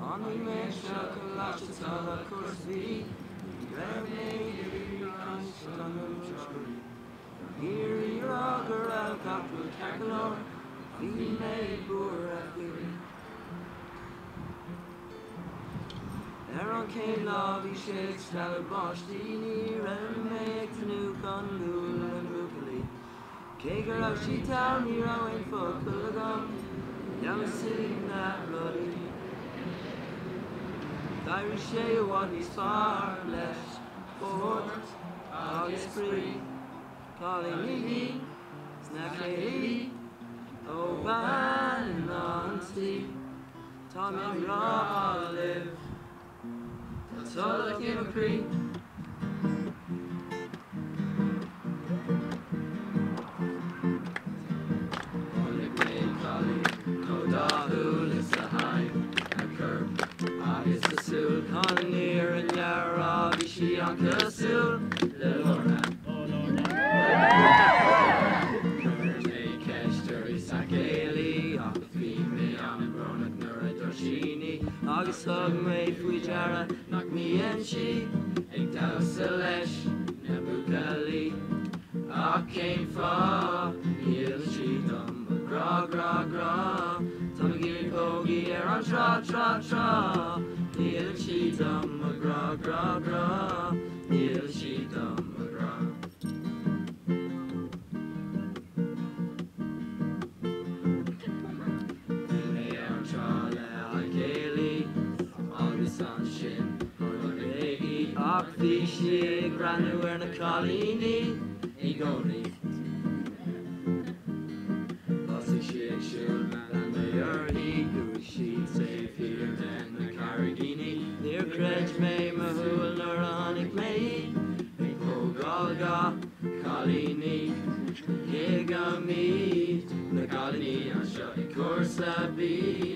Tháinig mé anseo Coláiste Tulach cúrsa B Ní raibh mé ag iarraidh caint do na múinteoirí Iarraidh a rá go raibh gach rud ceart go leor Bhí mé buartha faoi. Ar an chéad lá bhí sé ag stealladh báistí Ní raibh mé ag tnúth chun bualadh le na buachaillí Cé go raibh sí tall ní raibh aon focal agam D'fheabhsaigh na rudaí D'éirigh sé i bhfad níos fearr leis spórt agus spraoi Cailíní sna céilí ó bhean an tí Tá mé i ngrá libh Tá Tulach i mo chroí. Chonaic mé cailín chomh dathúil is a haghaidh, a corp agus a súil. Chun an fhírinne a rá bhí sí an-cosúil le Lorna. Chuir mé ceist uirthi sa chéilí ach bhí mé an-bhrónach nuair a dúirt sí ní agus thug mé faoi deara nach mbíonn sí ag damhsa leis na buachaillí. Ach cén fáth? Níl sí do mo ghrá, grá, grá. Táim ag iarraidh pógaí ar an trá, trá, trá. Níl sí do mo ghrá, grá, grá. Níl sí do mo ghrá. Bhí mé ar an trá le haghaidh céilí agus ansin chonaic mé í ach bhí sí ag breathnú ar na cailíní i gcónaí. Thosaigh sí ag siúl, lean mé uirthi, chuaigh sí taobh thiar de na carraigíní. Níor chreid mé mo shúil nuair a chonaic mé í ag pógáil dhá chailíní. Tuigimid na cailíní anseo i gcúrsa B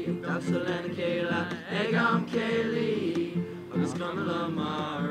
ag damhsa lena chéile ag am céilí agus cuma liom mar